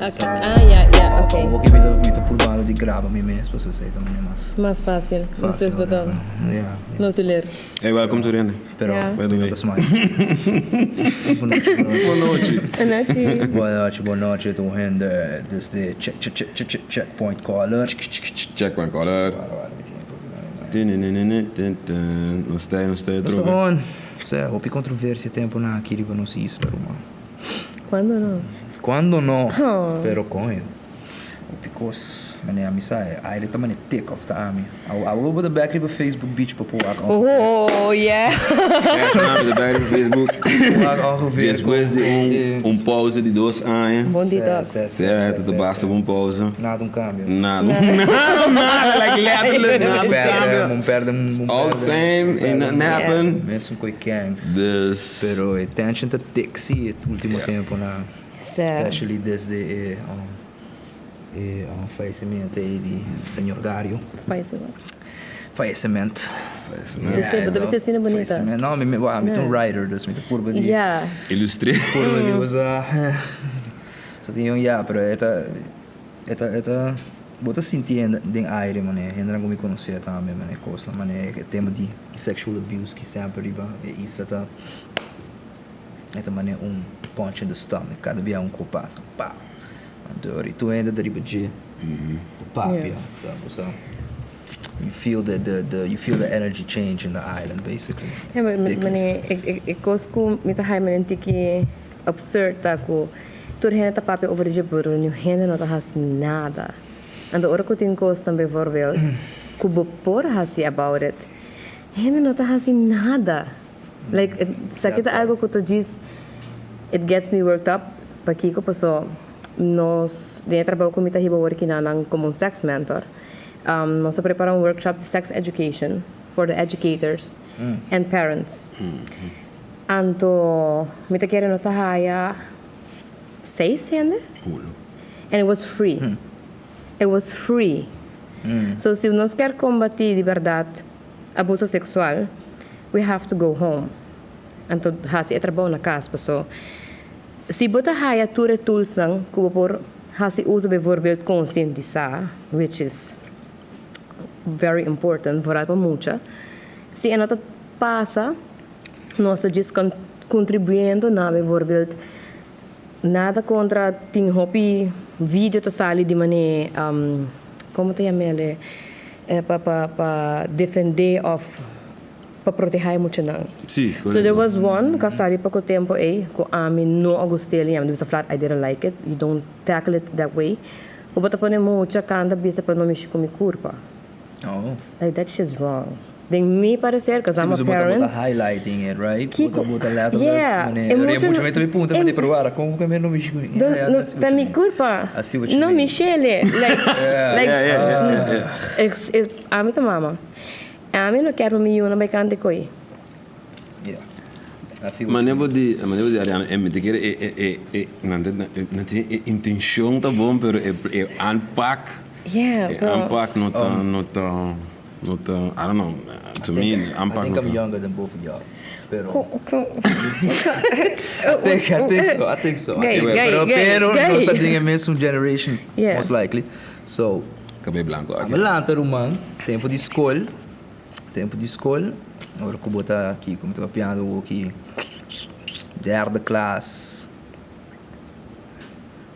Ok. Ah, ja, ja, ok. Awor ki mi ta purbando di graba mi mes, pasobra esei ta manera mas. Mas fácil. Fácil. Despues bo ta. Ja. Notuleer. Hey, welcome to Rene. Pero By the mi no way. ta smile. Bonochi, bonochi. Bonochi. Bonochi. Bonochi, bonochi tur hende desde check, check, check, check, check, checkpoint caller. Checkpoint caller. Wara, wara, mi tin e problema. Tinininininin. Nos ta, nos ta Nos ta trobe. on. Sea, hopi controversia temponan aki riba nos isla, ruman. Cuando no? Cuando no? Oh. Pero coño. Hopi cos. Mane ami sa e aire ta mane tik of ta ami. Awo bo ta bek riba Facebook beach pa por wak ongeveer. Oh yeah. Bek ami ta bek riba Facebook. Wak ongeveer. Despues di un un pauze di dos aña. Bon detox. Sè, ta basta pa un pauze. Nada un cambio. Nada nada nada like letterlijk nada un cambio. Mun perde mun perde. All the same ain't nothing happen. Mesun cu e gangs. Dus. Pero e tension ta tik si e ultimo temponan. Especially desde e e fallecimiento ei di señor Dario. Falleciment. Falleciment. Bo ta bisa asina bunita. Falleciment. No, mi mi ta un writer dus mi ta purba di. Ya. Ilustr'é. Purba di usa. So tin un ya pero e ta e ta e ta bo ta sinti den aire manera hendenan ku mi konosé tambe manera kosnan manera e tema di sexual abuse ki semper riba e isla ta e ta manera un punch in the stomach kada bia un ko pasa pow anto ori tur hende ta riba dje ta papia ta bo sa you feel the the the you feel the energy change in the island basically. Ja maar manera e kos ku mi ta haya manera tiki absurd ta ku tur hende ta papia over dje pero niun hende no ta hasi nada. Anto ora ku tin kosnan bijvoorbeeld ku bo por hasi about it, hende no ta hasi nada. Like esaki ta algo ku ta djis it gets me worked up pakiko paso nos den e trabou ku mi ta hiba awor kinanan komo un sex mentor nos a prepara un workshop di sex education for the educators and parents. Anto mi ta kere nos a haya seis hende and it was free. It was free. So si nos kier combati di berdad abuso sexual we have to go home. Anto haci e trabou na cas paso si bo ta haya tur e toolsnan cu bo por haci uso bijvoorbeeld concientisa which is very important vooral pa mucha si e no ta pasa nos ta djis contribuyendo na bijvoorbeeld nada contra tin hopi video ta sali di mane como ta yama el pa pa pa defende of pa proteha e muchanan. Sí, So there was one cu a sali poco tempo ey cu ami no a gust'el y ami ta bisa flat I didn't like it, you don't tackle it that way. Cu bo ta pone mucha canta bisa pa no mishi cu mi curpa. Oh. Like that shit's wrong. Den mi parecer, cause I'm a Sí, bo ta parent. highlighting it, right? Kiko? Bo ta letterlijk Yeah, mane, e ora e mucha mucha no- me ta mi puntra e- mane, pero wara, con cu mi no mishi cu mi? Don, Yeah, no, I see what ta you mi mean. culpa. I see what you No mean. Michele. Like, Yeah. like, Yeah, yeah, yeah, yeah. Ami ta mama. Ami no kier pa mi yunan bay canta koe. Yeah. I feel what Mane you bo mean. di, mane bo di Ariana, e mi ta kere e e e e nan ta nan tin e intencion ta bon pero e e aanpak Yeah, e pero aanpak no ta no ta no ta I don't know to me I aanpak think no I'm ta. younger than both of y'all. Pero Ko ko I think I think so. I think so. I Gay, think so. gay, Pero gay, pero gay. nos ta den e mesun generation Yeah. most likely. So Kabei blanco aki. Ami lanta ruman, tempo di skol, tempo di skol, ora ku bo ta aki, ku mi ta papiando awoki, derde klas,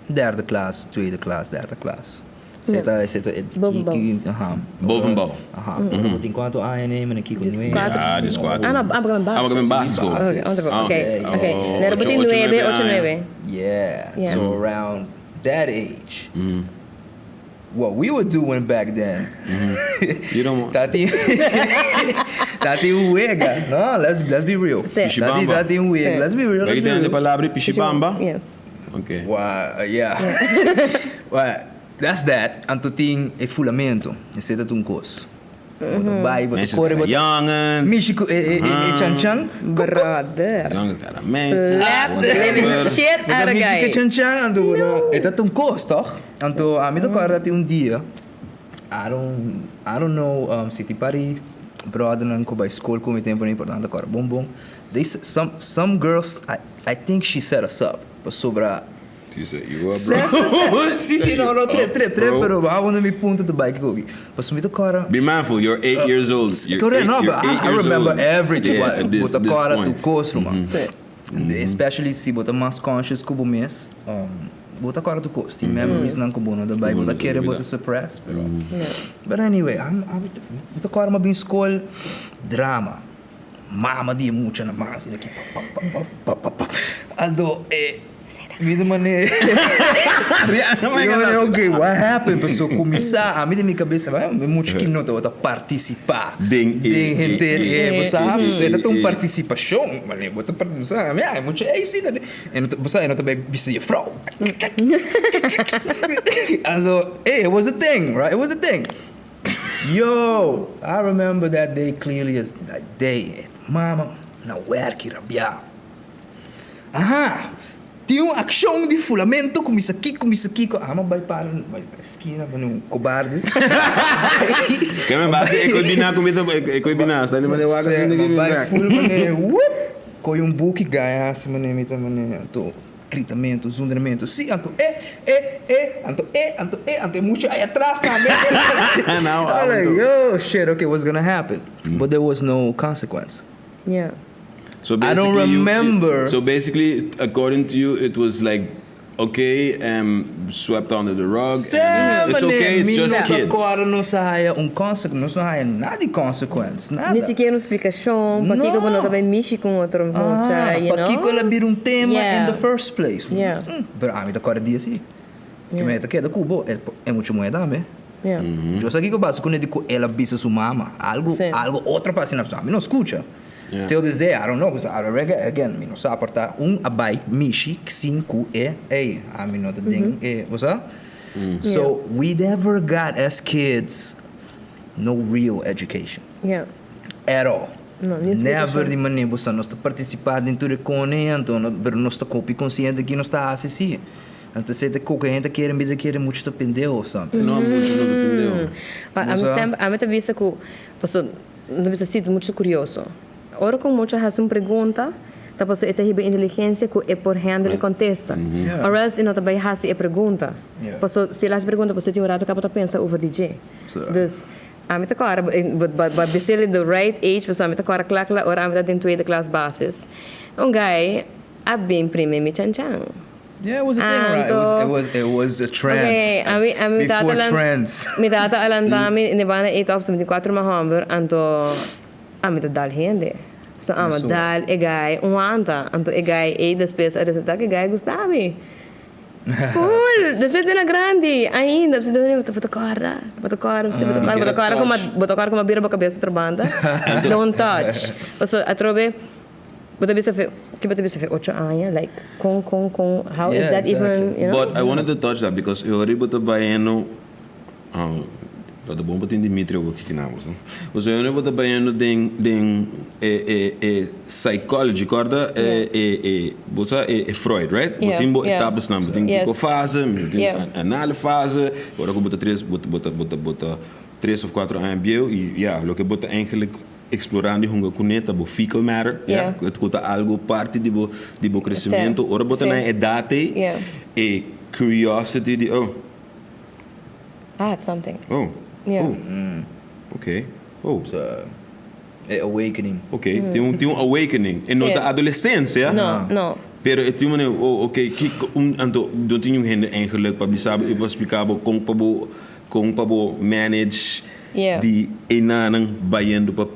derde klas, tweede klas, derde klas. Esei ta, esei ta e, Bovenbouw. aha. Bovenbouw. Aha, ora bo tin kuantu aña nei, mi na kiko Djes nuebe. kuater. Ah, djes kuater. Ah, no, ah, porque Ah, porque basis. básico. Okay, otro, Ah, okay, okay. Oh, Nero bo ocho, tin ocho, nuebe, nuebe ocho, aña. nuebe. Yeah, Yeah. so around that age. What we were doing back then. You don't want- Tati, tati un wega. No, let's be real. Sí. Tati, Pishibamba. tati un wega. Sí. Let's be real. Weet Let's je be de real. palabra pishibamba? Yes. Okay. Wa, yeah. Wa, that's that. Anto tin e fulamento. Esei ta un kos. Bo ta bai, bo ta Mensen kore, bo ta jongens. mishi ku e e e chan chan. Brother. Jongens kada mensen. Slap the living shit Bo ta out of mishi ku guy. chan chan, anto bo ta, e ta un kos, toch? Anto ami ta kòrda tin un dia, I don't, I don't know si tin par di bròdernan ku bai skol ku mi tempu nan importante kòrda bon bon, they some some girls I I think she set us up pasobra. You say you are bro. Si, si, no, no, trip, trip, trip, pero wou unda mi punto ta bai kiko aki. Pasobra mi ta kòrda. Be mindful, you're 8 years old. Correct, no, but I remember everything. Bo ta kòrda tur kos, ruman. Especially si bo ta mas conscious ku bo mes, bo ta kòrda tur kos. Tin memories nan ku bo no ta bai, bo ta kere bo ta suppress, pero. But anyway, mi ta kòrda mi a bin skol, drama. Mama di e mucha na mas asina aki pa pa pa pa pa pa Aldo e mi ta mane mi ta mane ok what happen paso kuminsá ami den mi kabesa e mucha ki no tabata partisipá Den e den henter e bo sa e paso e ta e un e partisipashon mane bo ta bo sa ami e mucha ey si ta e no ta bo sa e no ta bai bisa jefrouw anto ey it was a thing right it was a thing. Yo! I remember that day clearly as day. Mama na werki rabiá. Aha! Tin un akshon di fulamento ku misa kiko, misa kiko. Ama bai para bai skina pa un kobarde. Ke men base e koi bina ku mi ta e koi bina sta di mane wak asin di Bai ful mane wup! Koi un buki gaya hasi mane mi ta mane anto. Gritamentu, zundramentu, sí, anto e, e, e, anto e, anto e, anto e mucha ei atras tambe. Now I'm like, anto. yo, shit, okay, what's gonna happen? But there was no consequence. Yeah. So I don't basically you- remember. So basically, according to you, it was like okay, swept under the rug. And it's okay, it's Mi just no ta kids. kòrda nos a haya un consequence, nos no haya nada di consequence, nada. Ni sikiera un splikashon pakiko bo no ta bai mishi ku un otro mucha, you know? Pakiko el a bira un tema in the first place. Yeah. Pero ami ta kòrda dia si. Ke mi ta keda ku bo, e mucha muhé tambe. Yeah. Yo sa kiko pasa kuné di ku el a bisa su mama. Algu, algu otro pasa na ami no skucha. Till this day I don't know, cause again mi no sa por ta un a bai mishi sin ku e ey ami no ta den e bo sa. So we never got as kids no real education. At all. Never di manera bo sa nos ta participa den tur e kone anto pero nos ta hopi consciente ki nos ta hasi si. Anto esei ta koke hende ta kere mi ta kere mucho ta pendeho of something. No mucho no ta pendeho. Ami semper ami ta bisa ku paso No ta bisa si, ta muchu kurioso. Ora ku un mucha hasi un pregunta, ta pasobra e ta hiba inteligensia ku e por handle e kontesta. Or else e no ta bai hasi e pregunta. Pasobra si el hasi pregunta, pasobra e tin un rato kaba ta pensa over di dje. Dus, ami ta kòrda, bo a bis'el in the right age, pasobra ami ta kòrda kla kla ora ami ta den tweede klas basis. Un guy a bin primi mi chanchan. Yeah, it was a thing, right? It was, it was, it was a trend. Okay, ami, ami tata Before lan, trends. mi tata a lanta mi ne banda eight op, so mi tin cuatro ruman homber, anto ami ta dal hende. So ami a dal e guy un wanta, anto e guy ei despues a resulta cu e guy gusta mi. Full! Despues den a grandi, ainda, bo ta corda, bo ta corda, bo ta corda, bo ta corda como, bo ta corda como a bira bo cabes otro banda. Don't touch. Pasobra atrobe. Bo ta bisa fe, ki bo ta bisa fe ocho aña? Like, kon, kon, kon, how is Yeah, that even, exactly. you know? But I wanted to touch that because e ora bo ta bayendo, lo ta bon pa tin Dimitri awor aki kina nos, no? Pasobra e ora bo ta bayendo den, den e, e, e psychology, corda e, e, e, bo sa e, e Freud, right? Bo Yeah, tin bo yeah. etapasnan, bo tin Yes. kiko fase, bo tin Yeah. anale fase, ora ku bo ta tres, bo ta, bo ta, bo ta, bo ta tres of cuatro aña bieu y ya, loke bo ta eigenlijk Explorando y hunga cune ta bo fecal matter, ya, cu ta algo parti di bo di bo crecemento. Ora bo ta na e edad ey, e curiosity di oh. I have something. Oh, oh, ok, oh. E awakening. Ok, tin un tin un awakening. E no ta adolescencia. No, no. Pero e tin manera, oh, ok, kico un anto no tin un hende eigenlijk pa bisa bo y pa splica bo con pa bo Kon pa bo manage di enanan bayendo pa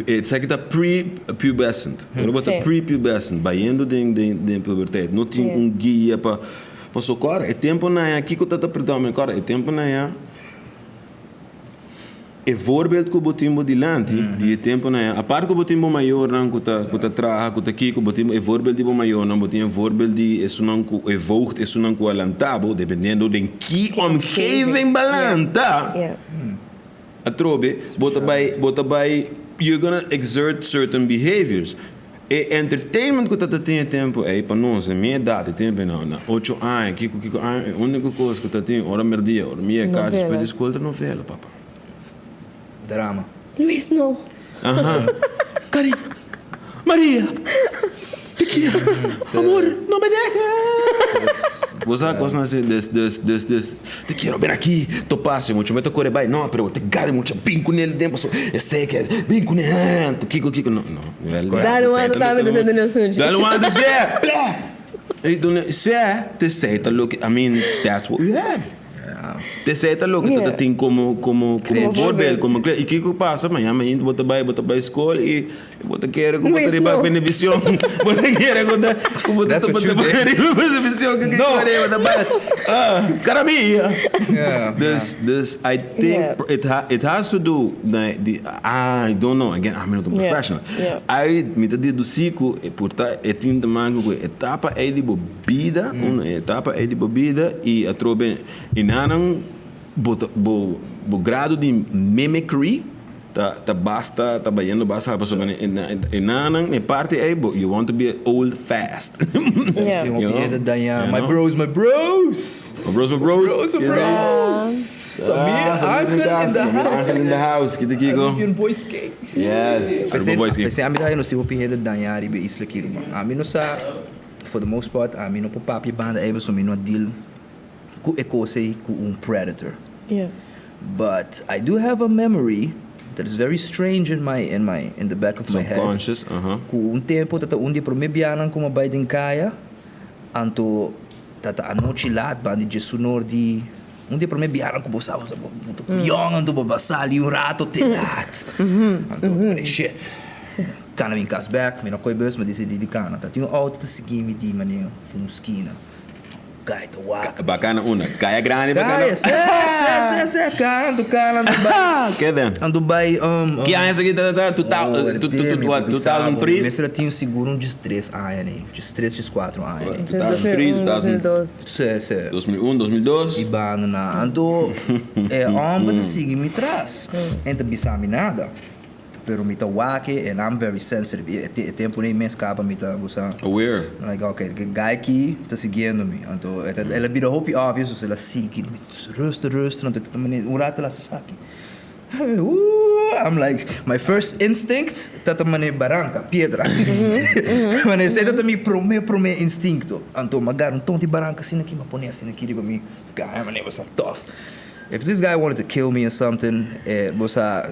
esaki ta pre-pubescent. Ora bo ta pre-pubescent bayendo den den puberteit no tin un guia pa paso kòrda e temponan ya kiko ta ta predominant kòrda e temponan ya e voorbeeld ku bo tin bo dilanti di e temponan ya apart ku bo tin bo mayornan ku ta ku ta traha ku ta kiko bo tin e voorbeeld di bo mayornan bo tin e voorbeeld di esunnan ku e voogd esunnan ku a lanta bo dependiendo den Ki omgeving ba lanta? Atrobe, bo ta bai, bo ta bai, you're gonna exert certain behaviors. E entertainment ku ta ta tin e tempu ei pa nos, na mi edat, e tempu ei na na ocho aña, kiko kiko aña, e uniko kos ku ta tin ora merdia, ora mi yega kas despues di skol ta novela, papa. Drama. Luis, no. Aha. Cari, Maria, te quiero, amor, no me dejes. Bo sa cosnan así, dus, dus, dus, dus, te quiero ver aquí, topacio, mucho me ta core bay, no, pero te gari mucha bin cu nel den paso, esey ke, bin cu nel, kico, kico, no, no. Dale un ando tambe ta sendo nos sunchi. Dale un ando, sê, ple! Ey dune, sê, te sey ta loke, I mean, that's what we have. Te sey ta loke ta tin como, como, como voorbeeld, como, y kico pasa, mañana mainta bo ta bay, bo ta bay school y Bo ta kere ku bo ta riba Venevision. Bo ta kere ku ta ku bo ta That's what you did. riba Venevision ku No. kere bo ta bai. Ah, carabia. Yeah, Dus dus I think Yeah. it ha it has to do na di I don't know again I'm not a Yeah, professional. yeah. I mi ta dedusi ku e por ta e tin te maken ku e etapa ei di bo bida, un e etapa ei di bo bida i atrobe i nanan bo ta bo bo grado di mimicry Ta ta basta ta bayendo basta pasobra e e nanan e parti ey bo you want to be old fast. Yeah. Tin hopi hende daña my bros my bros. My bros my bros. Bros my bros. Samir Angel in the Samir Angel in the house. Kita kiko. Arubian voice king. Yes. Aruba voice king. P'esei ami ta haña nos tin hopi hende daña riba e isla aki ruman. Ami no sa for the most part ami no por papia banda ey pasobra mi no a deal ku e kos ey ku un predator. Yeah. But I do have a memory that is very strange in my in my in the back of my head. Subconscious, aha. Ku un tempo ta ta un di e prome bianan ku mi a bai den kaya, anto ta ta anochi laat banda di djesunor di un di e prome bianan ku bo sa bo ta bo yong anto bo a sali un rato te laat. Anto mi di shit, kana bin kas bek, mi no koe bus, mi a disidi di kana. Ta tin un auto ta sigui mi di manera for un skina. Guy ta wak. Bacana una. Kaya grandi bacana. Kaya, sè, sè, sè, sè. Kaya, anto kana, anto bai. Ke den? Anto bai, um. Ki aña esaki ta ta? Tu ta, tu, tu, tu, what, 2003? Mester a tin sigur un diestres aña nei. Diestres, dieskuatro aña nei. 2003, 2002. Sè, sè. 2001, 2002. I banda na. Anto e hòmber ta sigui mi tras. En ta bisa mi nada. Pero mi ta wak e and I'm very sensitive. E tempo nei mes caba mi ta bo sa. Aware. I'm like okay, e guy aki ta siguiendo mi. Anto e ta el a bira hopi obvious, dus el a sigui mi rustig rustig anto ta manera un rato el a sa saki. Ooh, I'm like my first instinct ta ta manera baranca, piedra. Manera esei ta ta mi prome prome instincto. Anto mi a gara un ton di baranca asina aki mi a pone asina aki riba mi guy manera bo sa tough. If this guy wanted to kill me or something, bo sa.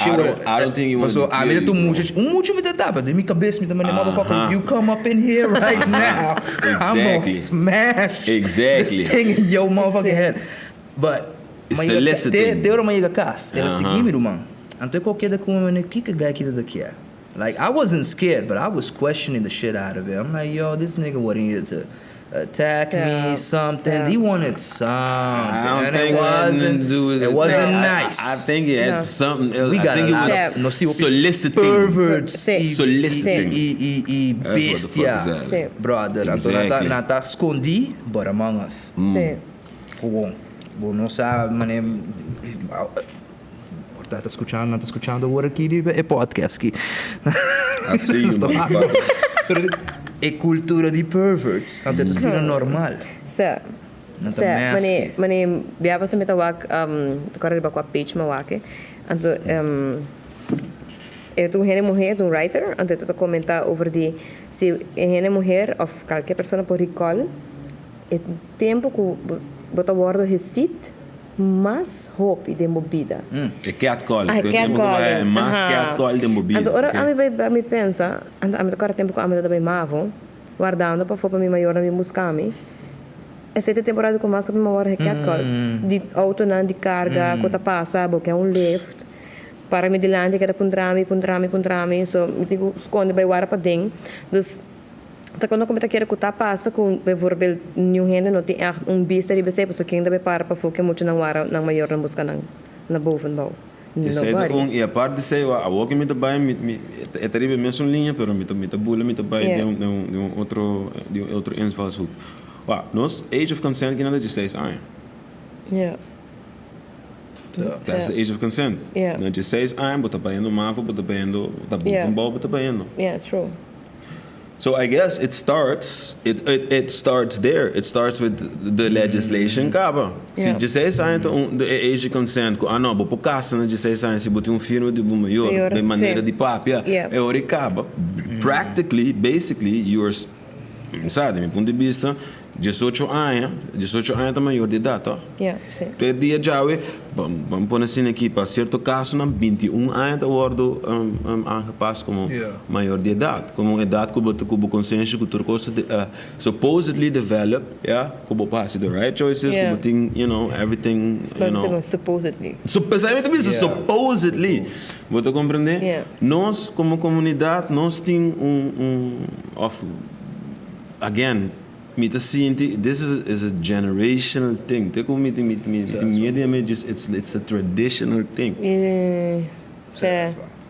I don't, I don't think he wanted to Paso ami kill ta you, un bro. mucha, un mucha mi ta tapa, den mi kabes mi ta manda, motherfucker, you come up in here right now, I'm gonna Exactly. smash Exactly. this thing in your motherfucking head. But, It's ma yega, te, soliciting. te ora mi yega kas, el a sigui mi ruman. Anto e kokia ta kuma mi, kiko e guy kita ta kier? Like, I wasn't scared, but I was questioning the shit out of it. I'm like, yo, this nigga wanted to attack me, something. He wanted something. I don't And it think it had nothing wasn't, to do with it it. wasn't I- nice. I think it had No. something else. We I got think a it lot was of nos tin hopi soliciting. perverts Sí. y, Soliciting. y, y, y That's what the fuck bestia, is that. Sí. brother. Anto nan ta, Exactly. nan ta scondi, but among us. Sí. Gewoon. Bo no sa mane Por ta ta scuchando, nan ta scuchando awor aki riba e podcast aki. I see you, motherfucker. Pero e cultura di perverts, anto e ta asina normal. Sa. Nan ta Sa, mask mane, e. mane bia pasa mi ta wak, ta kòrda riba kua page mi a wak e. Anto, e ta un hende muhé, e ta un writer, anto e ta komentá over di si e hende muher òf kalke persona por recall e tempu ku bo ta wòrdu hesit mas hopi den bo bida. E catcall. Ah, e catcalling. Mas Aha. catcall den bo bida. Anto ora Ok. ami bai ami pensa, anto ami ta kòrda tempu ku ami ta bai mavo, wardando pafó pa mi mayornan bin buska mi. Esei ta e temporada ku mas hopi mi a wòrdu e catcall. Di outonan di karga ku ta pasa, bo ke un lift, para mi dilanti keda puntra mi, puntra mi, puntra mi. So mi tin ku skonde bai warda paden. Dus Ta cuando cu mi ta kere cu ta pasa cu bijvoorbeeld niun hende no tin echt un bista riba esey pasobra ken ta bay para pafó ke mucha nan wara nan mayornan busca nan na bovenbouw? Esey ta Nobody. un y apart di esey awor cu mi ta bay mi mi e ta riba e mesun liña pero mi ta mi ta bula mi ta bay Yeah. den un den un den un otro den un otro invalshoek. Wak, nos age of consent kina ta dieseis aña. Yeah. That's the age of consent. Yeah. Na dieseis aña bo ta bayendo mavo bo ta bayendo bo ta Yeah. bovenbouw bo ta bayendo. Yeah, true. So I guess it starts it it it starts there it starts with the legislation kaba si dieseis aña ta un e age consent ku ah no bo por kasa na dieseis aña si bo tin un firma di bo mayor den manera di papia e ora e kaba practically basically you are mi sa di mi punto di bista. 18 aña, 18 aña ta mayor di edat, toch? Ja, si. Te dia djawe, ban pone asina aki, pa sierto kasonan 21 aña ta wòrdu aangepast komo mayor di edat, komo un edat ku bo ta ku bo konsensia ku tur kos ta supposedly develop, ya, ku bo por hasi the right choices, ku bo tin, you know, everything, you know. Supposedly. Esei mi ta bisa, supposedly. Bo ta komprendé? Nos komo komunidat nos tin un un òf again mi ta sinti this is is a generational thing te ku mi tin mi mi tin miedu di mi just it's it's a traditional thing.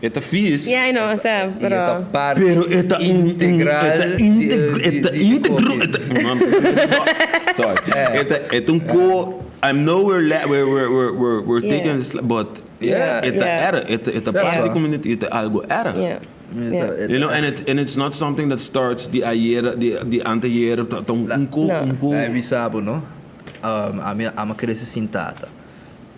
E ta fis. Yeah, I know, osea, pero. E ta parti Pero e ta un un integral e ta integr e ta di di integro e ta sorry e ta e ta un ko I'm nowhere we're we're we're we're taking this but Yeah. E ta erg, e ta, e ta Yeah. parti di community, e ta algo erg. Yeah. Yeah. You know, and it's, and it's not something that starts di ayer, di, di anteayer, ta, ta un, un ko, No. un ko. Ai bisa bo, no? Um, ami, ami a crece sin tata.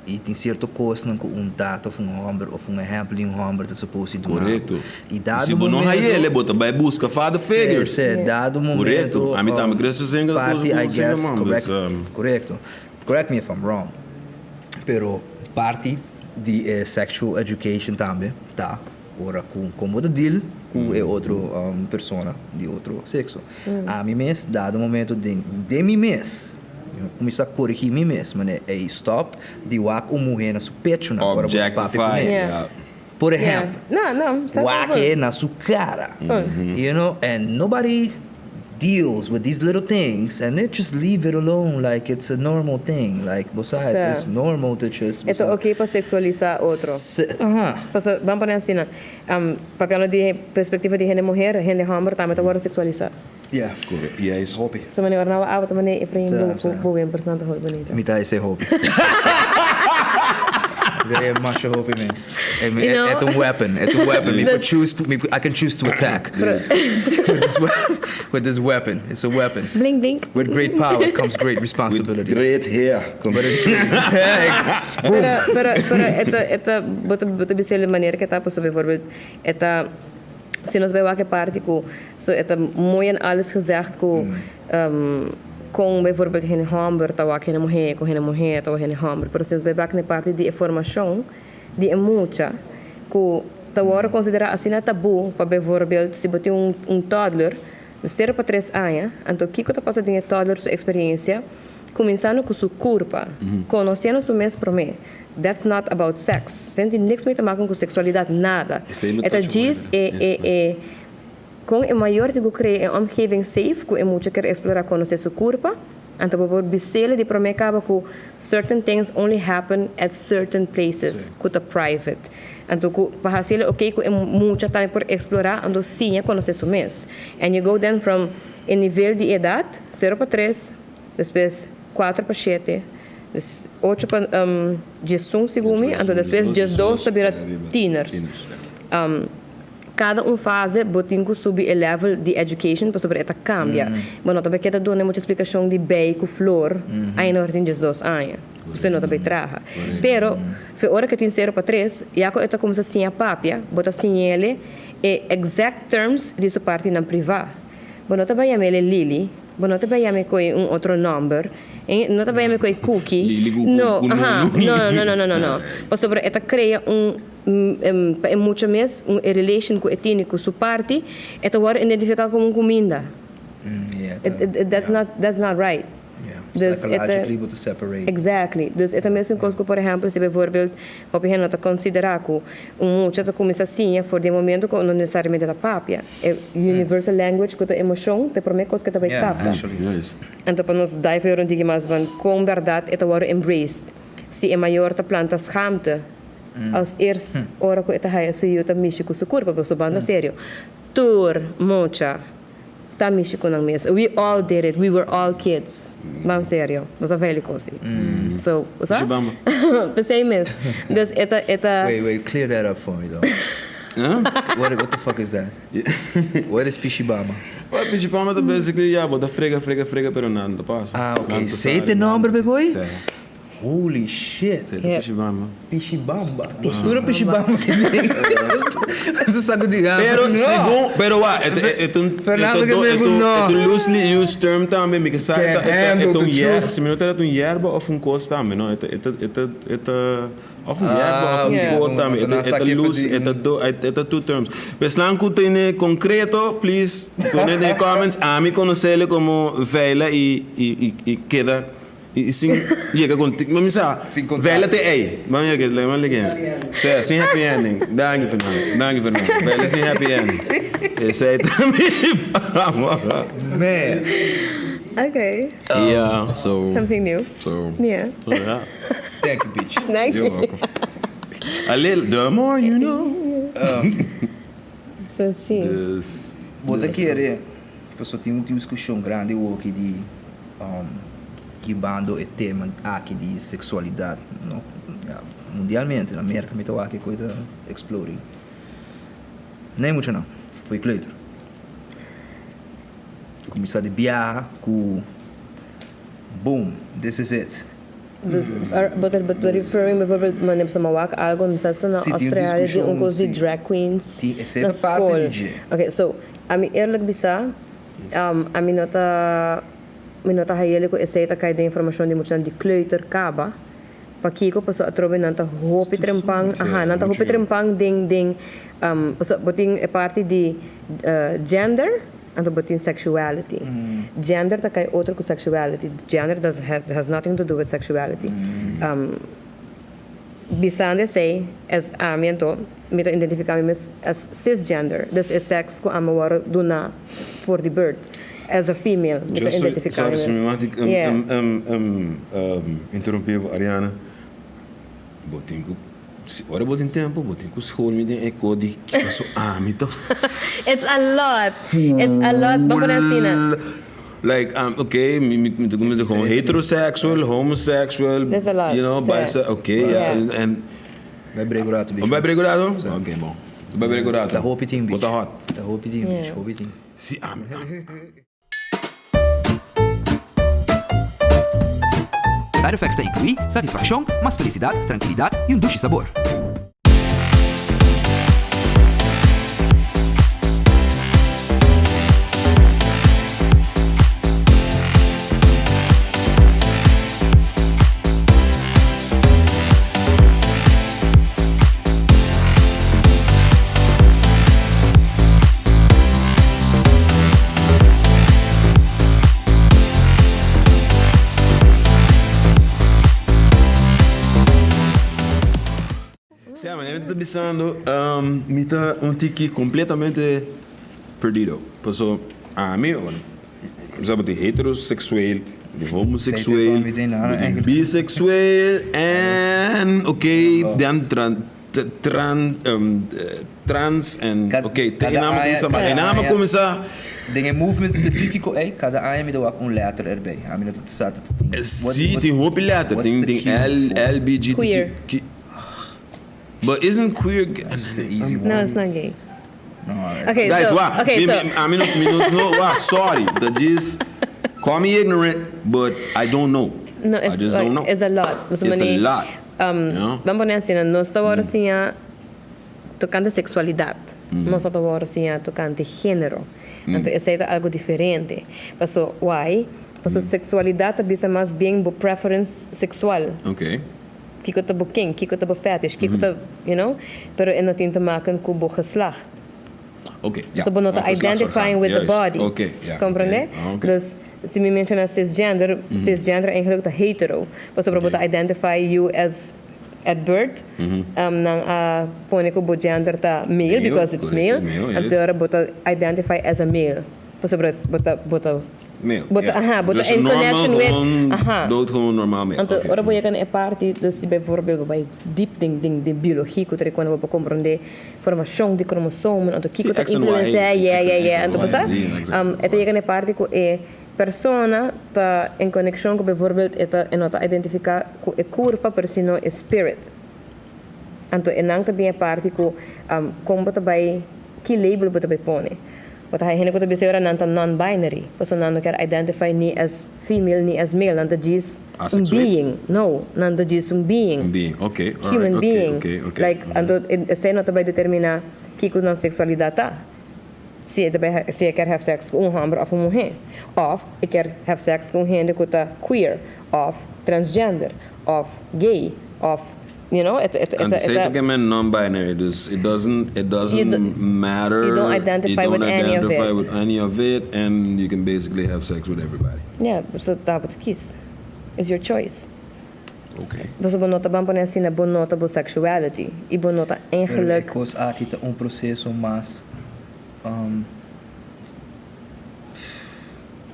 Y tin cierto cosnan cu un tata of un homber of un ehempel di un homber ta supposed di duna bo. Correcto. Y dado Si bo no momento- hayele, bo ta bai busca father Si, figures. si, dado momento. Correcto. Ami tambe crece single, Parti, cu I single guess, mom, correct, dus, um, correcto. Correct me if I'm wrong. Pero parti di e sexual education tambe ta ora cu con bo ta deal cu e otro persona di otro sexo. Ami mes dado momento den den mi mes mi a cuminsa corigi mi mes manera ey stop di wak un muher na su pecho nan ora bo ta papia Objectify, cune. yeah. Por ehempel, wak e na su cara, you know, and nobody deals with these little things and they just leave it alone like it's a normal thing, like bo sa it's normal to just. E ta ok pa sexualisa otro. Aha. Pasobra, ban pone asina, papiando di perspectiva di hende muher, hende homber tambe ta worde sexualisa. Yeah. Correcto. Juist. Hopi. So manera ora nan a abo ta manera Efrain bo bo wempersnan ta hopi bonito. Mi ta esei hopi. E masha hopi mes. E You know? e ta un weapon, e ta un weapon. Mi por Dus- choose, mi I can choose to attack. With this with this weapon. It's a weapon. Blink blink. With great power comes great With responsibility. great hair. But it's true. Pero pero pero e ta e ta bo ta bo ta bisa el manera ke ta pasobra bijvoorbeeld e ta Si nos bai wak e parti ku so e ta mooi en alles gezegd ku kon bijvoorbeeld hende hòmber ta wak hende muhé, kon hende muhé ta wak hende hòmber. Pero si nos bai bak na e parti di e formashon di e mucha ku ta wòrdu konsiderá asina tabú pa bijvoorbeeld si bo tin un un toddler di sero pa tres aña, anto kiko ta pasa den e toddler su eksperiencia kuminsando ku su kurpa, konosiendo su mes promé. That's not about sex. Esei no tin niks mee te maken ku seksualidat, nada. Esei lo E ta touch djis mooi, e e e kon e mayor tin ku krea e omgeving safe ku e mucha ker eksplorá konosé su kurpa, anto bo por bis'el di promé kaba ku certain things only happen at certain places ku ta private. Anto ku pa hasiel oké ku e mucha tambe por eksplorá anto siña konosé su mes. And you go then from e nivel di edat, sero pa tres, despues kuater pa shete, Ocho pa diesun segun mi, anto despues diesdos ta bira tieners. Kada un fase bo tin ku subi e level di education pasobra e ta kambia. Bo no ta bai keda duna mucha splikashon di bei ku flor ainda ora tin diesdos aña. Usted no ta bai traha. Pero fe ora ke tin sero pa tres, ya ku e ta kuminsá siña papia, bo ta siñ'ele e exact terms di su partinan privá. Bo no ta bai yam'ele Lily, Bo no ta bay yam'e koe un otro nomber, e no ta bay yam'e koe Cookie. Lili ku No, ku aha, Nunu. no, no, no, no, no, no. Pasobra e ta crea un, pa e mucha mes, un e relation cu e tini cu su parti, e ta worde identifica como un cuminda. Yeah, It, it, it, that's not, that's not right. Yeah. Dus e ta- Psychologically bo ta separate. Exactly. Dus e ta mesun kos ku, por ehèmpel, si bijvoorbeeld hopi hende no ta konsiderá ku un mucha ta kuminsá siña for di e momento ku no nesesariamente ta papia. E universal language ku ta emoshon ta e promé kos ku e ta bai Yeah, kapta. actually. Juist. Anto pa nos dai for un tiki mas van kon bèrdat e ta wòrdu embraced. Si e mayor ta planta schaamte als eerst ora ku e ta haya su yu ta mishi ku su kurpa, pasobra banda serio tur mucha Ta mishi cu nan mes. We all did it, we were all kids. Ban serio, nos a veli cos ey. So, bo sa? Mishi bamba. P'esey mes. Dus e ta, e ta. Wait, wait, clear that up for me though. Huh? What, what the fuck is that? What is pishibama? Well, pishibama ta basically, ya, bo ta frega, frega, frega, pero nada no ta pasa. Ah, ok. Nada no ta Esey sali, ta e nomber, nada. Begoy? Sí. Holy shit. Esei ta Pishibamba. Pishibamba. Postura Pishibamba ke den. Bo sa ku di. Pero segun, pero wak, e ta e ta un Fernando ke megu no. E ta un loosely used term tambe, mi ke sa e ta e ta un yerba, si mi no ta era ta un yerba of un kos tambe no, e ta e ta e ta e ta of un yerba of un kos tambe, e ta e ta loose, e ta do e ta two terms. Esnan ku tene konkreto, please pone den e comments, ami konosele komo veila i i i keda I sin yega con ma mi sa vela te ey ban yega le ban lege sea sin happy ending danki Fernando danki Fernando vela sin happy ending esey ta mi Man. Okay. Yeah so Something new. So Yeah. So yeah. Thank you bitch. Thank You're you. welcome. A little the more you know. So si. Dus. Bo ta kere pasobra tin un diskushon grandi awoki di hibando e tema aki di seksualidat no mundialmente na Merka mi ta wak e kos ta exploding. Nee muchanan, fo'i kleuter. Kuminsá di biaha ku boom, this is it. Dus bo ta referring bijvoorbeeld wanneer bo ta wak algo mi sa na Australia di un kos di drag queens na skol. Ok so ami eerlijk bisa ami no ta mi no ta hayeli ku esei ta kai den informashon di muchanan di kleuter kaba pakiko pasobra atrobe nan ta hopi trempan aha nan ta hopi trempan den den pasobra bo tin e parti di gender. Anto bo tin sexuality. Gender ta kai otro ku sexuality. Gender does have has nothing to do with sexuality. Bisando esei as ami anto mi ta identifiká mi mes as cisgender, dus e sex ku ami wòrdu duná for di birth as a female mi ta identifiká mi Sorry si mi mes. mag Yeah. interrumpí bo Ariana. Bo tin ku Si ora bo tin tempo bo tin ku school mi den e ko di paso ami ta It's a lot it's a lot bo por asina. Like ok mi mi ta kuminsa kon heterosexual homosexual There's a lot you know si. ok ya en. Bai break un rato bichi. Bo bai break un rato? Ok bon bai break un rato. Ta hopi tin bichi. Bo ta hot. Ta hopi tin bichi hopi tin. Si ami. Side effects ta inclui satisfaccion, mas felicidad, tranquilidad y un dushi sabor. Sea, manera mi ta bisando, mi ta un tiki completamente perdido. Paso ami, bo tin heteroseksueel, bo tin homoseksueel, bo tin biseksueel en ok, dan tran trans en ok, te e naam a kuminsá, ma e naam a kuminsá. Den e movement spesífiko ei, kada aña mi ta wak un lèter erbij. Ami no ta sa ta tin. Sí, tin hopi lèter. Tin tin L, L, B, G, T, Queer. Q. But isn't queer gay? That's the easy one. No, it's not gay. No, Okay, Guys, so, wak, okay, mi, so. mi, ami no, mi no, no, wak, sorry. Dat djis, call me ignorant, but I don't know. No, I it's just like, don't know. it's a lot. It's a lot. Um, You know? Ban pone asina, nos ta wòrdu siña tokante seksualidat. Nos no ta wòrdu siña tokante género. Anto esei ta algu diferente. Paso, why? Paso seksualidat ta bisa mas bien bo preference seksual. Okay. Kiko ta bo kink, kiko ta bo fetish, kiko ta, you know? Pero e no tin te maken ku bo geslacht. Okay, ja. So bo no ta identifying with the body. Okay, ja. Comprende? Okay. Dus si mi menciona cisgender, cisgender eigenlijk ta hetero. Pasobra bo ta identify you as at birth, nan a pone ku bo gender ta male, because it's male. Anto ora bo ta identify as a male. Pasobra bo ta, bo ta. Male, Bo ta, ja. aha, bo ta Dus in normal connection with, gewoon, aha. doodgewoon normaal male. Anto Oké. ora bo yega na e parti, dus si bijvoorbeeld bo bai diep den den den biologie ku ta rekòrda bo por komprondé formashon di kromosomen, anto kiko Sí, ta X en Y, influensiá, yeah, X yeah, en yeah. Anto bo Y, sa, Z en X en e ta Y. yega na e parti ku e persona ta en konekshon ku bijvoorbeeld e ta e no ta identifiká ku e kurpa pero sino e spirit. Anto e nan ta bin e parti ku kon bo ta bai, ki label bo ta bai pone. Bo ta haya hende ku ta bisa ora nan ta non-binary, pasobra nan no kier identify ni as female ni as male, nan ta djis un Asexual? being. No, nan ta djis un being. Un being, ok, alright, Human ok, being. ok, ok. Like, anto esei no ta bai determiná kiko nan seksualidat ta. Si e ta bai si e kier have sex ku un hòmber òf un muhé. Òf e kier have sex ku un hende ku ta queer òf transgender òf gay òf you know e ta e ta And e say ta ta kemen non-binary, dus it doesn't it You doesn't do matter, you don't you identify don't with any of identify it. with any of it and you can basically have sex with everybody. Yeah, so ta bo ta kies. It's your choice. Okay. Pasobra bo no ta ban pone asina, bo no ta bo sexuality y bo no ta Pero e eigenlijk. kos aki ta un proseso mas um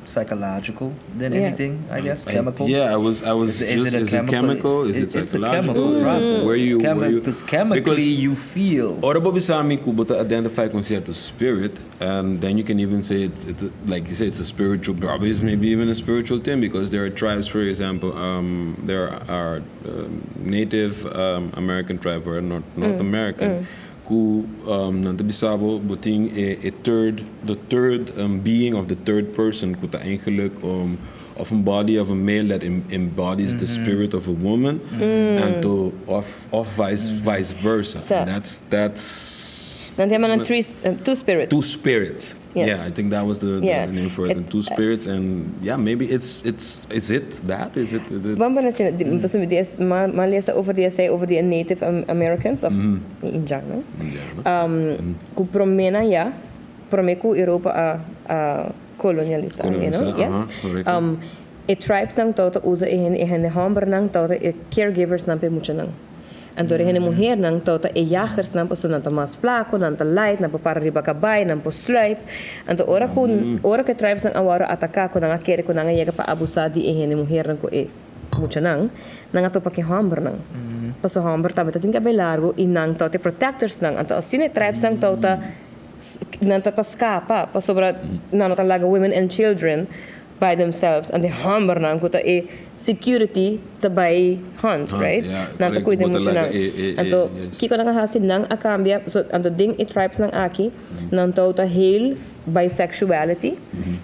psychological than Yeah. anything, I guess, chemical. Yeah, I was I was Is, is just it a is it chemical? chemical? Is it It's a psychological? chemical Is it process. where you where you Because chemically because you feel. Ora bo bisa mi ku bo ta identify ku cierto spirit and then you can even say it's it's a, like you say it's a spiritual probably it's maybe even a spiritual thing because there are tribes for example um there are um, native um, American tribe or North North American ku um nan ta bisa bo bo tin e e third the third um being of the third person ku ta eigenlijk um of un body of a male that embodies the spirit of a woman anto of of vice vice versa Sa. and that's that's Nan ta yama nan three two spirits. Two spirits. Yes. Yeah, I think that was the, the, Yeah. the name for it. It- And two spirits, and yeah, maybe it's it's is it that is it? Is it Ban pone asina, di, pasobra di es, m'a, m'a lesa over di esei over di e Native Americans of Indian, no? Yeah, no? Um, ku promé nan ya, promé ku Europa a, a kolonialisá, you know? Kolonialisá, Yes. aha, korekto. Um, e tribes nan tabata usa e hende, e hende hòmbernan tabata e caregivers nan pa e muchanan. Anto e hende muhernan tabata e jagersnan pasobra nan ta mas flaco, nan ta light, nan por para riba cabai, nan por sluip. Anto ora cu ora cu e tribesnan a worde ataca cu nan a kere cu nan a yega pa abusa di e hende muhernan cu e muchanan, nan a topa cu e hombernan. Pasobra homber tambe ta tin cabei largo y nan tabata e protectorsnan. Anto asina e tribesnan tabata nan tabata scapa pasobra nan no ta laga women and children by themselves and e hombernan cu ta e security ta bay hunt, right? Nan ta cuida muchanan. Anto kico nan a haci? Nan a cambia, so anto den e tribesnan aki nan tabata heel bisexuality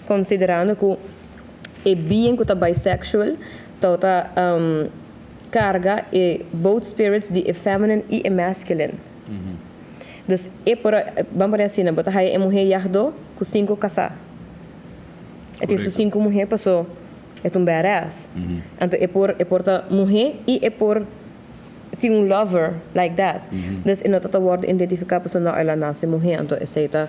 considerando cu e being cu ta bisexual tabata carga e both spirits di e feminine y e masculine. Dus e por a, ban pone asina, bo ta haya e muher yagdo cu cinco casa. E tin su cinco muher paso e ta un badass. Anto e por e por ta muher y e por tin un lover like that. Dus e no ta ta wordo identifica paso no el a nace muher anto esey ta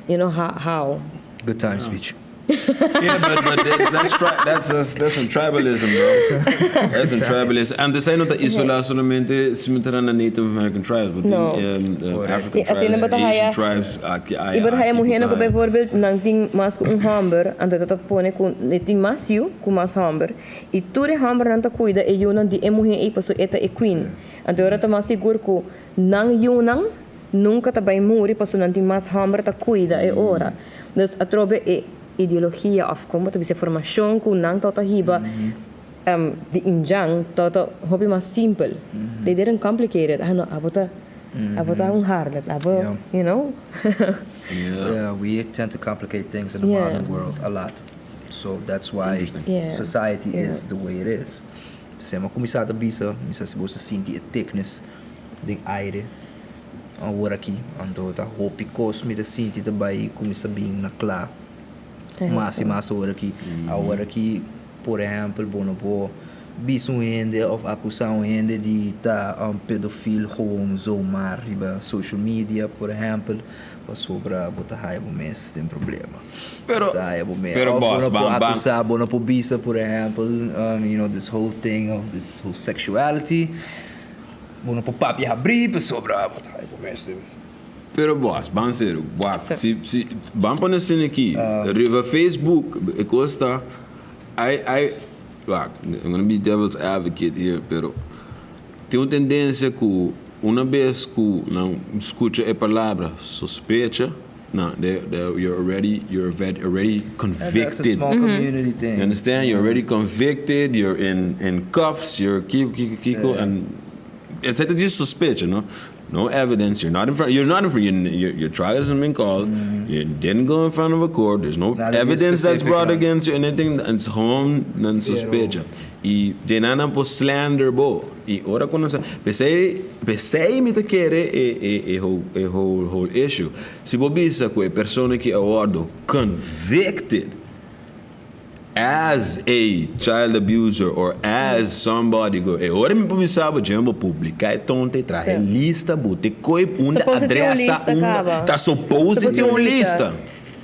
you know how how. Good times speech. Yeah, but but that, that's, tri that's that's that's some tribalism, bro. That's some tribalism. And esei no ta isolá solamente si mi ta na Native American tribes, but No. tin um, African I asina tribes, bo ta Asian haya tribes, aki i aya bo ta haya aki ku muhernan ta ku haya. bijvoorbeeld nan tin mas ku un hòmber, anto ta ta pone ku e tin mas yu ku mas hòmber i tur e hòmbernan ta kuida e yunan di e muher ei pasobra e ta e queen. Anto ora ta mas sigur ku nan yunan nunka ta bai muri pasobra nan tin mas hòmber ta kuida e ora. Dus atrobe e ideologia of kon bo ta bisa e formashon ku nan tabata hiba di indjan tabata hopi mas simpel. They didn't complicate it. Ah no, abo ta abo ta un harlot, abo you know. Yeah, we tend to complicate things in the modern world a lot. So that's why society is the way it is. Sema ku mi sa ta bisa, mi sa si bo sa sinti e thickness den aire. Awor aki anto ta hopi kos mi ta sinti ta bai kuminsá bin na kla mas i mas awor aki. Awor aki por ehèmpel bo no por bisa un hende òf akusá un hende di ta un pedofil gewoon zomaar riba social media por ehèmpel pasobra bo ta haya bo mes den problema. Pero Bo ta haya bo mes pero òf bo bòs no por ban ban. akusá bo no por bisa por ehèmpel you know this whole thing of this whole sexuality. Bo no por papia habrí pasobra bo ta bo mester. Pero bos, ban serio, wak, si, si, ban pone asina aki, riba Facebook, e kos ta, ai, ai, wak, I'm gonna be devil's advocate here, pero tin un tendensia ku una bes ku nan skucha e palabra sospecha, nan, they, they, you're already, you're already And that's a convicted. small community thing. You understand? You're already convicted, you're in, in cuffs, you're kiko, kiko, kiko, and esei ta djis sospecha, no? No evidence, you're not in front, you're not in front, your, your trial hasn't been called, you didn't go in front of a court, there's no Nada evidence that's specific, brought no. against you, anything, it's gewoon een sospecha. Y nan por slander bo. Y ora cu nos, p'esey, p'esey mi ta kere e e e whole e whole whole issue. Si bo bisa cu e persona cu a wordo convicted as a child abuser or as somebody go, e ora mi por bisa bo djembo publica e tonte traha lista bo te coi unda Suppose tin un address ta lista, unda caba. ta suppose Suppose tin un lista.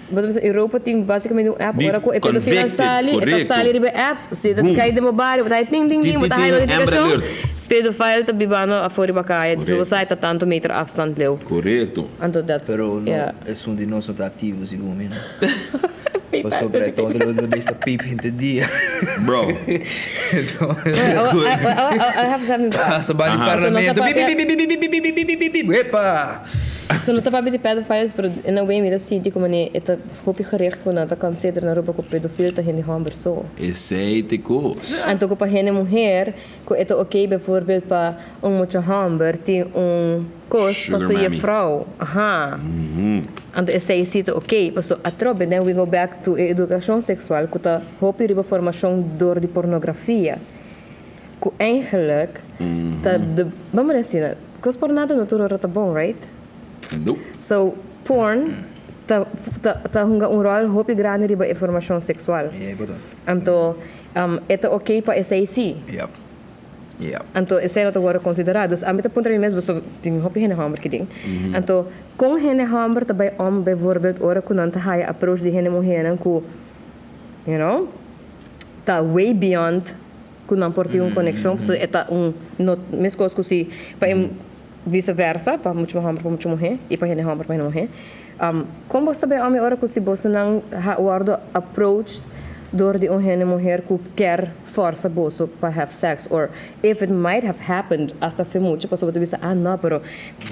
Bo ta Europa tin basicamente un app Di ora cu e pedofilo convicted, sali, e ta sali riba app, si ta Boom. cay den bo bario, bo ta ding ding ding, bo ta Tin, haya tin, Amber notificacion. Alert. Pedophile ta bibando afo riba caya, dus Correcto. bo sa ta tanto meter afstand leu. Anto that's Pero no, esun di nos no ta activo, segun mi, no? Pasobra e tonto lo besta piep henter dia. Bro. Então, I have something to ask. Pasa ba di parlamento. Bip, bip, bip, bip, bip, bip, bip, bip, bip, bip, bip. Epa! So nos ta papia di pedophiles, pero in a way mi ta sinti como ne e ta hopi gericht cu nan ta consider na Aruba cu pedofiel ta hende homber so. Esey ta cos. Anto cu pa hende muher, cu e ta oké bijvoorbeeld pa un mucha homber tin un cos pa Sugar su mommy. juffrouw. Aha. Anto esey si ta oké, paso atrobe then we go back to e educacion sexual cu ta hopi riba formacion door di pornografia. Cu eigenlijk ta de, vamos asina, cos por nada no tur ora ta bon, right? Nope. So, porn ta, ta, ta hunga un rol hopi grandi riba e formacion sexual. Yeah, boto. Anto, e ta oké pa esey si. Anto, esey no ta wordo considera. Dus, ami ta puntra mi mes, so, tin hopi hende homber cu den. Anto, con hende homber ta bay om bijvoorbeeld ora cu nan ta haya approach di hende muher cu, ta way beyond cu nan por tin un conexion, so e ta un no mescos cu si pa em vice versa, pa mucho homber pa mucho muher y pa hende homber pa hende muher. Con bo ta bay om ora cu si bo nan ha wordo approach door di un hende muher cu kier forsa boso pa have sex, or if it might have happened as a mucho paso bo bisa, "Ah no, pero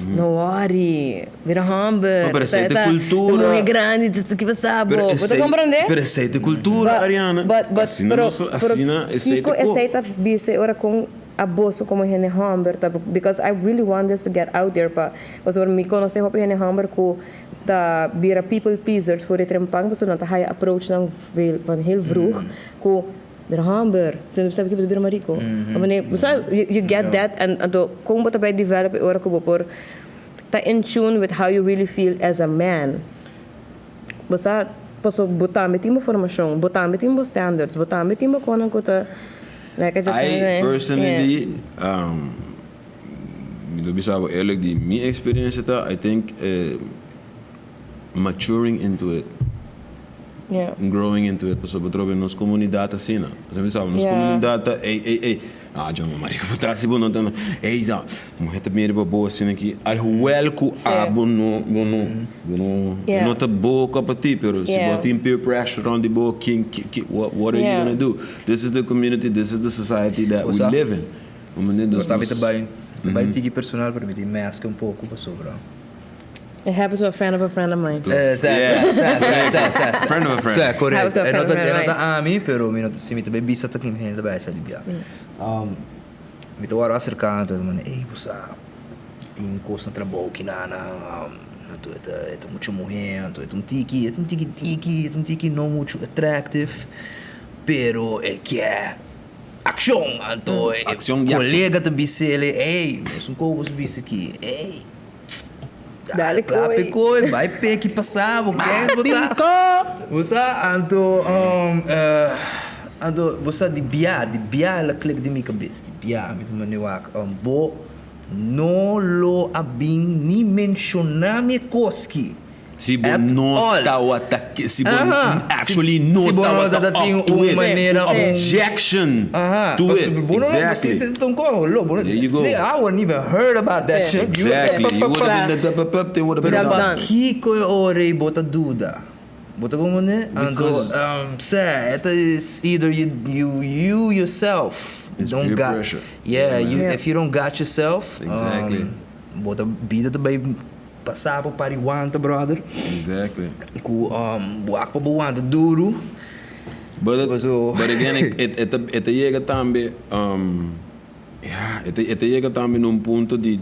no worry, bira homber." No, pero esey ta cultura. Muher grandi, cu bo sabi. Pero Bo ta comprende? Pero esey ta cultura, Ariana. But, Asina pero, pero asina, esey Kiko ta co. esey ta bisa ora con abuso como hende homber ta, because I really want this to get out there pa pasobra mi conoce hopi hende homber cu ta bira people pleasers voor het trempang, pasobra nan ta haya approach nan veel, van heel vroeg cu bira homber, se sabe que bira marico. Mm -hmm. You get that and anto con bo ta bay develop ora cu bo por ta in tune with how you really feel as a man. Bo sa, paso bo tambe tin formacion, bo tambe tin standards, bo tambe tin con cu ta like I just I personally, mi ta bisa eerlijk, di mi experience ta, I think maturing into it, growing into it, pasobra trobe nos comunidad asina. Bo sabi, nos comunidad ta, ey, ey, ey, ah, John, marico, bo si bo no ta, ey, da, muher ta mira pa bo asina aki, alhoewel cu abo no, bo no, bo no, no ta boca pa ti, pero si bo tin peer pressure on di bo, king, what are you gonna do? This is the community, this is the society that we What's up? live in. Bo Bo tambe tambe tambe tiki personal pa mi, mescla un poco pasobra. It happened to a friend of a friend of mine. Si, si. Friend of a friend. Si, correcto. Happened to a E no friend of e no mine. ta ami, pero mi no si mi tambe bisa ta kim hende tambe sa libia. Mi ta wara acercando, man, ei, bo sa, tin cos na trabou cu na na anto e ta mucho muher, anto e ta un tiki tiki, e ta un tiki no mucho attractive, pero e kier accion, anto e Accion di accion. colega ta bisele, ei, un pouco bisa aki, ei, Dale Klape coi. coi, bay peki pasa, bo quer botar. Bo sa, anto, anto, bo sa di bia el a klik den mi cabes, di bia, mi maniwak, bo no lo a bin ni menciona mi cos aki. Si bo At no all. tawata, si bo actually no Si bo no tawata tin up to un it. manera, Objection to it. Bo no, Exactly. Bo no, There you go. I wouldn't even heard about that shit. Exactly. You would have been the they would have been Pero done. done. Kiko ora bo ta duda. Bo ta como ne? Anto, Because- sa, it is either you yourself It's don't peer got pressure. Yeah, you Yeah. if you don't got yourself, bo ta bida tambe pasa pa pariwanta, brother. Cu buak pa buwanta duro. But, So- but again, it yega tambe. Ja, e ta yega tambe na un punto di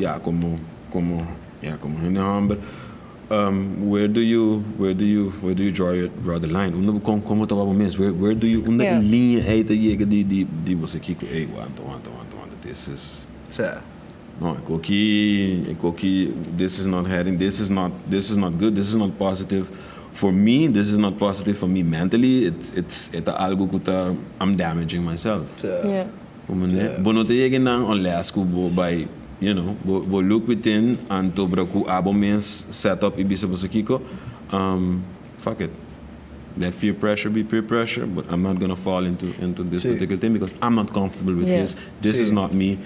ja, como hende homber, where do you draw the line? Unda con ta mes? Where do you unda liña ey ta yega di bo kico, ey, wanta, wanta, wanta, wanta, this is Si. No, aki, this is not heading, this is not good, this is not positive for me, this is not positive for me mentally, it's algo cu ta, I'm damaging myself. Si. Como, ne? Bo no ta yega nan unless cu bo by, bo look within anto bra cu abo mes set up y bisa bo kico, fuck it. Let peer pressure be peer pressure, but I'm not gonna fall into this Si. particular thing because I'm not comfortable with this. This Si. is not me.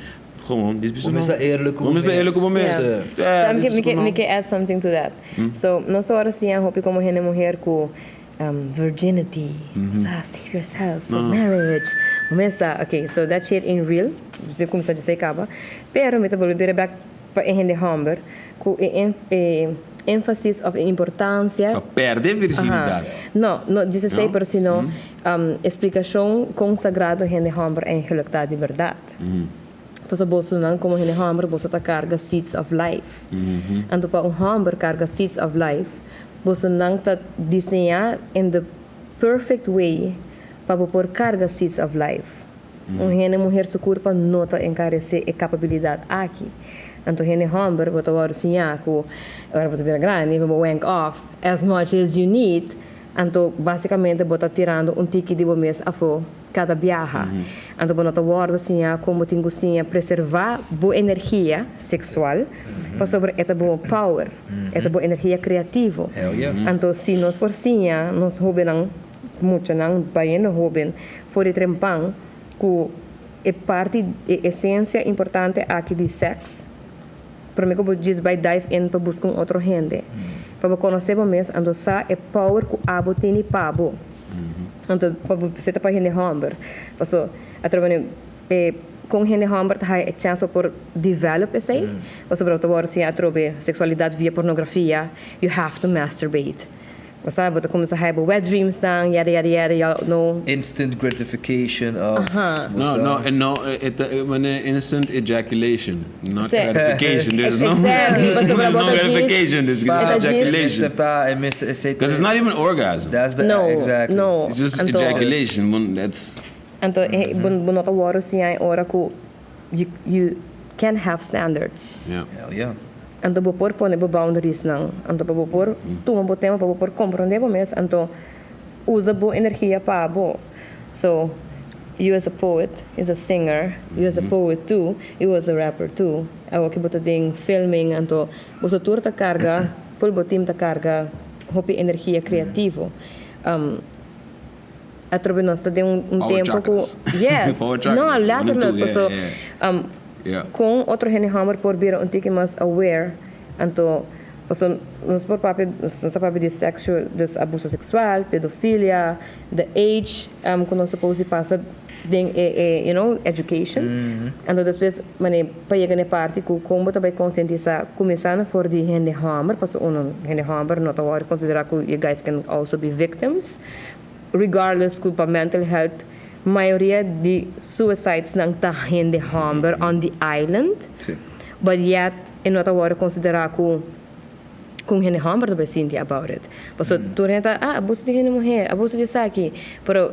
Gewoon, dit is Bo mester eerlijk cu Bo mester eerlijk cu bo mes. Yeah. So, mi ke add something to that. So, nos awor asina, hopi como hende muher cu virginity, sa, save yourself for marriage. Cuminsa, okay, so that shit ain't real. Bo cuminsa di caba. Pero mi ta bolbe back pa hende homber cu e énfasis of importancia Pa perde virginidad. No, djis esey, No? pero sino explicacion con sagrado hende homber eigenlijk ta di berdad. Paso boso nan como hende homber, boso ta carga seeds of life. Anto pa un homber carga seeds of life, boso nan ta diseña in the perfect way pa bo por carga seeds of life. Un hende muher su curpa no ta encarece e capacidad aki. Anto hende homber, bo ta wordo siña cu ora bo ta bira grandi, bo wank off as much as you need. Anto basicamente bo ta tirando un tiki di bo mes afo cada biaha. Anto bo no ta wordo siña con tin cu siña preserva bo energia sexual, pasobra e ta bo power, e ta bo energia creativo. Hell yeah. Anto si nos por siña nos hobennan, muchanan, bayendo hoben, for di trempan, cu e parti, e esencia importante aki di sex, prome cu bo djis bay dive in pa busca un otro hende. Pa bo conoce bo mes, anto sa e power cu abo tin pa bo. Anto pa bo ta pa hende homber. Paso atrobe e con hende homber ta e chance por develop esey. Paso bro ta asina atrobe sexualidad via pornografia, you have to masturbate. Bo sabi, bo ta cuminsa have wet dreams dan, yada yada yada, you know. Instant gratification of. No, and no, it, instant ejaculation, not Si. gratification. There's no, Exactly. there's no gratification. There's ejaculation. Because it's not even orgasm. That's the No, exactly. no. It's just Anto, ejaculation. That's Anto, bo no ta wordo siña ora cu you can have standards. Hell yeah. Anto bo por pone bo boundaries nan. Anto bo por tuma bo tempo pa bo por comprende bo mes. Anto usa bo energia pa bo. So you as a poet, is a singer, you as a poet too, you as a rapper too. Awo cu bo ta den filming, anto bo tur ta carga, full bo team ta carga hopi energia creativo. Atrobe nos ta den un Power tempo cu chakras. Yes. Power chakras. No, One and letterlijk. two, yeah, So, con otro hende homber por bira un tiki mas aware, anto paso nos por papia, nos papia di sexual, dus abuso sexual, pedofilia, the age cu nos suppose pasa den education. Anto despues mane pa yega na parti cu con bo tambe conscientisa, cuminsando for di hende homber, paso un hende homber no ta wordo considera cu you guys can also be victims regardless cu pa mental health, mayoria di suicides nan ta hende homber on the island, but yet e no ta wordo considera cu hende homber tambe sinti about it. Paso tur hende ta, ah, abuso di hende muher, abuso di esaki, pero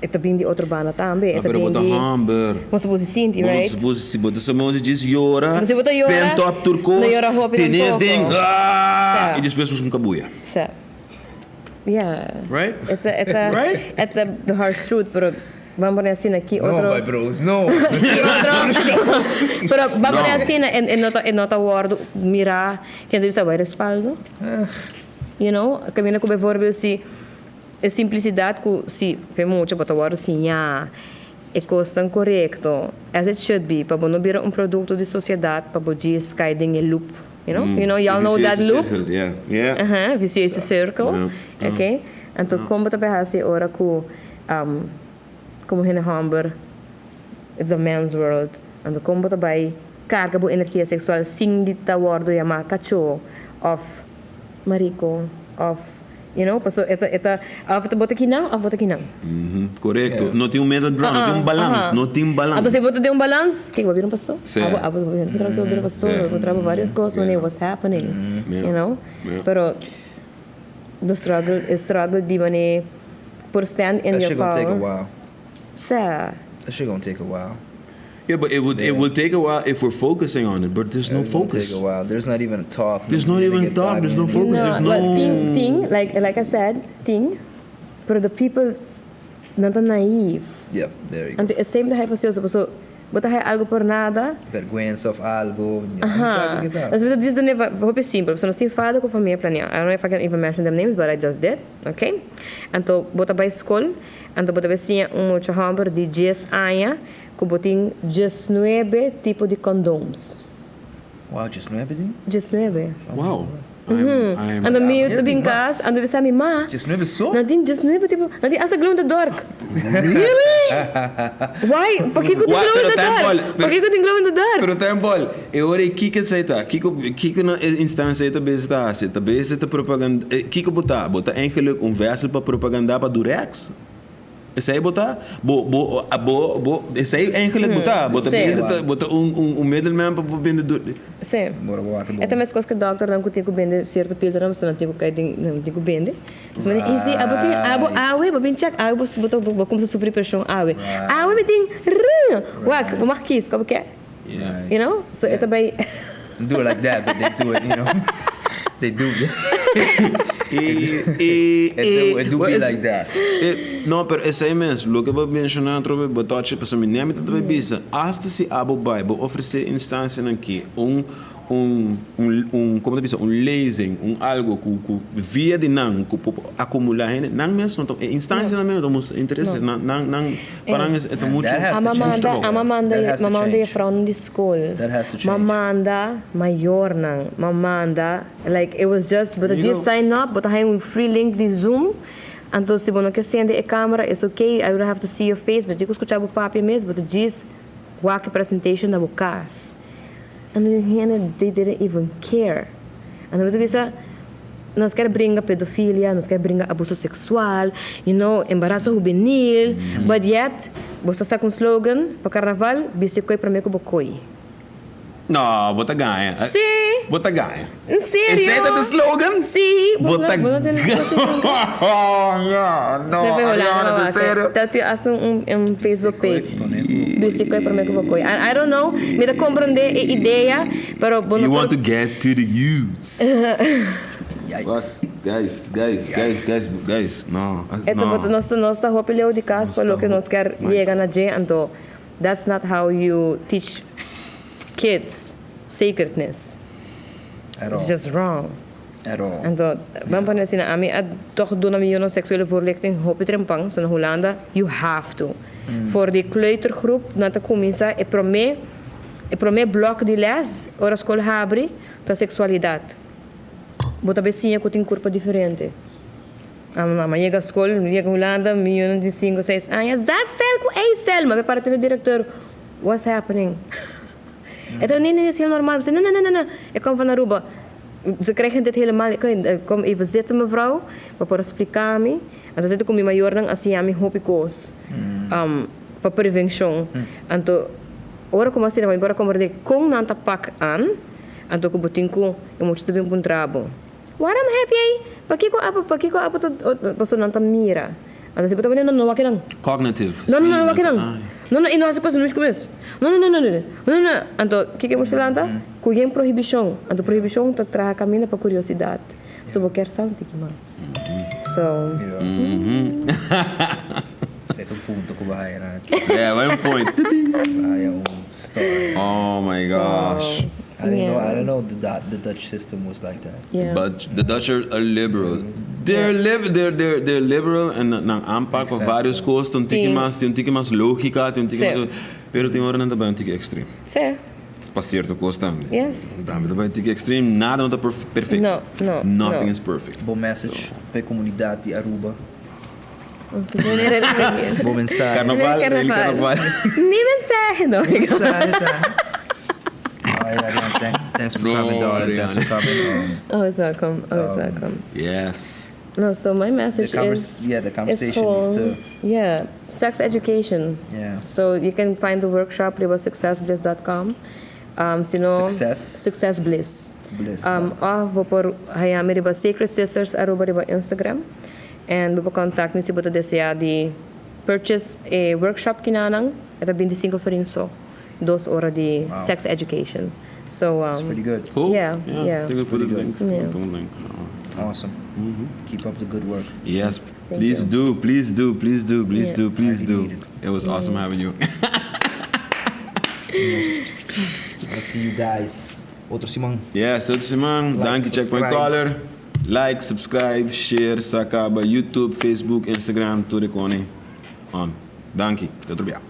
e ta bin di otro banda tambe, Ah, e ta pero bin bo ta di homber. Bo suppose sinti, Bom, right? suppose bo ta suppose djis yora. Bo ta yora, Pent up tur cos. no yora hopi Tene tampoco. ding. Ah, Si. y despues un cabuya. So, yeah. Right? It's a, Right? It's the harsh truth, pero ban pone asina aki No, otro my bros, no. Pero ban No. pone asina e no ta wordo mira ken debe saber respaldo. Caminda cu bijvoorbeeld si e simplicidad cu si fe mucho bo ta wordo siña e cos tan corecto as it should be pa bo no bira un producto di sociedad pa bo djis cay den e loop. You all know that Vicious loop. circle, yeah. Vicious circle. Ok? Anto, con bo ta hasi ora cu como hende homber, it's a man's world. Anto, con bo ta bay carga bo energia sexual sin di ta wordo yama cacho of marico of You know, paso e ta e ta of bo ta kinan of bo ta kinan. Korekto. No tin un middle ground, no tin un balans, no tin balans. Anto si bo ta den un balans, kiko bo bira un pastor? Abo abo bo bira pastor, bo traha varios kos, manera what's happening, you know. Pero the struggle, e struggle di manera por stand in your power. That shit gonna take a while. Sa. That shit gonna take a while. Yeah, but it would it will take a while if we're focusing on it, but there's no It's gonna focus. take a while. There's not even a talk. There's not even a talk, there's no focus, there's no Well, tin, tin, like, like I said, tin, pero the people nan ta naive. Yeah, there you go. Anto e same ta hay facioso, paso bo ta hay algo por nada. Vergüenza of algo. Aha. Dus mi ta djis dun'e hopi simpel, pasobra nos tin fada ku famia planea. I don't know if I can even mention them names, but I just did, okay? Anto bo ta bai skol, anto bo ta bai siña un mucha hòmber di dies aña Ku bo tin diesnuebe tipo di condoms. Wow, diesnuebe di? Diesnuebe. Wow. I'm, I'm. Anto mi ta bin kas, anto bisa mi ma. Diesnuebe so? Nan tin diesnuebe tipo, nan tin hasta glow in the dark. Really? Why? Pakiko tin glow in the dark? Pakiko tin glow in the dark? Pero Tempol, e ora ei kiko esei ta? Kiko, kiko na e instancia ei ta bezig ta hasi? Ta bezig ta propaganda, kiko bo ta? Bo ta eigenlijk un vessel pa propaganda pa Durex? Esei bo ta? Bo, bo, bo, bo, esei eigenlijk bo ta. Bo ta Sí. bezig ta, bo ta un, un, un middleman pa bo bende du. Sí. Bora bo wak e E ta bon. meskos ku dòkternan ku tin ku bende sierto píldora, pasobra nan tin ku kai den, nan tin ku bende. Dus mi di, i si abo tin, abo awe, bo bin chèk awe bo, bo ta, bo kumsa sufri preshon awe. Awe mi tin rrr! Wak, bo mag kis kua bo ke. Yeah. You know? So e ta bai. Do it like that, but they do it, you know. They do. E, e, It do, it do well, be es- like that. E, no, pero esei mes, loke bo menshoná atrobe, bo touch, pasobra mi nèmi ta bai bisa, asta si abo bai, bo ofresé instancianan ki un un un un como ta bisa un lezing, un algo cu cu via di nan cu por acumula hende, nan mes no ta, e instancianan mes no ta mustra interes, nan nan nan pa nan e ta mucho That has A to change. manda, a manda, That has to ma manda change. juffrouwnan di school. That has to Ma change. manda mayornan, ma manda, like it was just, bo ta You just know- sign up, bo ta haña un free link di Zoom, anto si bo no ke sende e camera, it's okay, I don't have to see your face, bo tin cu scucha bo papia mes, bo ta just wak e presentation na bo cas. Anto di hende they didn't even care. Anto mi ta bisa nos kier bringa pedofilia, nos kier bringa abuso sexual, you know, embaraso hubenil, but yet bo ta sa cu un slogan pa carnaval, bisti koe prome cu bo koe. No, bo ta gaña. Sí. Bo ta gaña. En serio? Esey ta de slogan? Sí. Bo ta gaña. No, Ariana, en serio? Ta tin hasta un un Facebook page. Bisti koe prome ku bo koe. I don't know, mi ta comprende e idea, pero bo no You por. want to get to the youths. Yikes. Guys, guys, guys, guys, guys, no, E ta no. nos nos ta hopi leu di cas pa loke nos kier yega na dje, anto that's not how you teach kids sacredness. At all. It's just wrong. At all. Anto, ban pone asina, ami a toch duna mi yunan seksuele voorlichting hopi trempan, so na Hulanda, you have to. For di kleutergroep nan ta kuminsá e promé, e promé blòk di lès ora skol habri ta seksualidat. Bo ta bai siña ku tin kurpa diferente. Ami mama yega skol, mi yega Hulanda, mi yunan di sinku, seis aña, Zatzel ku Eisel! Mi a bai para tene direkteur, what's happening? E ta, nee, nee, is heel normaal. Mi si, nee, nee, nee, nee, ik kom van Aruba. Ze krijgen dit helemaal, kom even zitten mevrouw, bo por a spliká mi. Anto esei ta ku mi mayornan a siña mi hopi kos pa prevenshon. Anto ora ku mi a siña mi por a komprendé kon nan ta pak an, anto ku bo tin ku e mucha ta bin puntra bo. Waarom heb jij, pakiko abo, pakiko abo ta, pasobra nan ta mira. Anto si bo ta wende, no, no wak nan. Cognitive. No, no, no wak nan. No, no, i no hasi kos muchu ku mes. No, no, no, no, no, no, no. Anto, kiko muchu lanta? Ku yen prohibishon. Anto prohibishon ta traha kaminda pa kuriosidat. So bo kier sa un tiki mas. So. Esei ta un punto ku bo haya na. Yeah, bai un point. Bo haya un story. Oh my gosh. I didn't know, I didn't know the, the Dutch system was like that. Yeah. But the Dutch are, are liberal. They're, lib they're, they're, they're liberal en nan aanpak pa varios cos ta un tiki mas, tin un tiki mas logica, tin un tiki mas, pero tin ora nan ta bai un tiki extreme. Sí. Pa cierto cos tambe. Yes. Tambe ta bai un tiki extreme, nada no ta perfecto. No, no, Nothing no. is perfect. Bo message pa e comunidad di Aruba. Bo mensahe. Carnaval, el carnaval. Mi mensahe, no. Bo mensahe ta. Ay, Ariane, thank, thanks for coming, No, darling. Thanks for coming. Always welcome, always welcome. Yes. No, so my message is Yeah, the is conversation needs to Yeah, sex education. So you can find the workshop riba successbliss.com. Si no Success Success Bliss. Bliss. Of bo por haya mi riba Sacred Sisters aruba riba Instagram. And bo por contact mi si bo ta desea di purchase e workshop kinanan. E ta 25 florin so. 2 ora di sex education. So It's pretty good. Cool. Yeah. Take a put a link. Put a link. Awesome. Keep up the good work. Yes, Thank please you. do, please do, please do, please do, please Highly do. needed. It was awesome having you. I'll see you guys otro siman. Yes, tot siman. Like, Danki, Checkpoint subscribe. Caller. Like, subscribe, share, sa caba, YouTube, Facebook, Instagram, tur cos. On. Danki. Tot biaha.